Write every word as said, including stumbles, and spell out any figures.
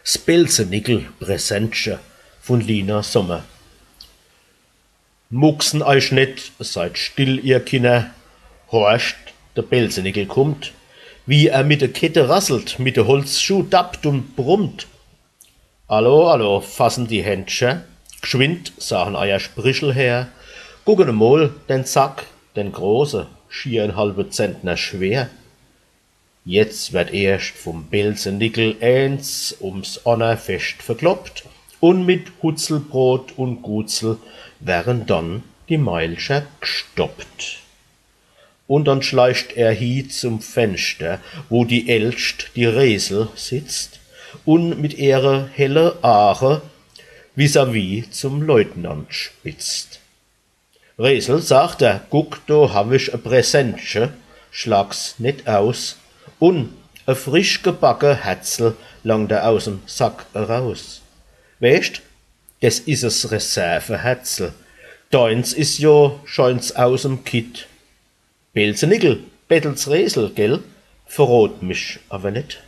S Belzenickel-Präsentche vun Lina Sommer. Mucksen eich net, seid still, ihr Kinner, horcht, de Belzenickel kummt, wie er mit de Kette rasselt, mit de Holzschuh dappt un brummt. Allo, allo, fassen die Händcher, gschwind, sagen eier Sprichel her, gucken emol den Sack, den große, schier en halbe Zentner schwer. Jetzt werd erscht vum Belzenickel eens ums anner fescht verkloppt, un mit Hutzelbrot un Gutsel wären dann die Meilcher gstoppt. Un dann schleicht er hie zum Fenschter, wo die Ältscht, die Resel, sitzt un mit ehre helle Aache vis-à-vis zum Leutnant spitzt. Resel, sagt er, guck, do haw ich e Präsentche, schlag's net aus, un e frisch gebacke Herzel langt er aus em Sack eraus. Weescht, des is es Reserveherzel, deins is jo scheins aus em Kitt. Belzenickel, Bettels Resel, gell, verrot mich awer net.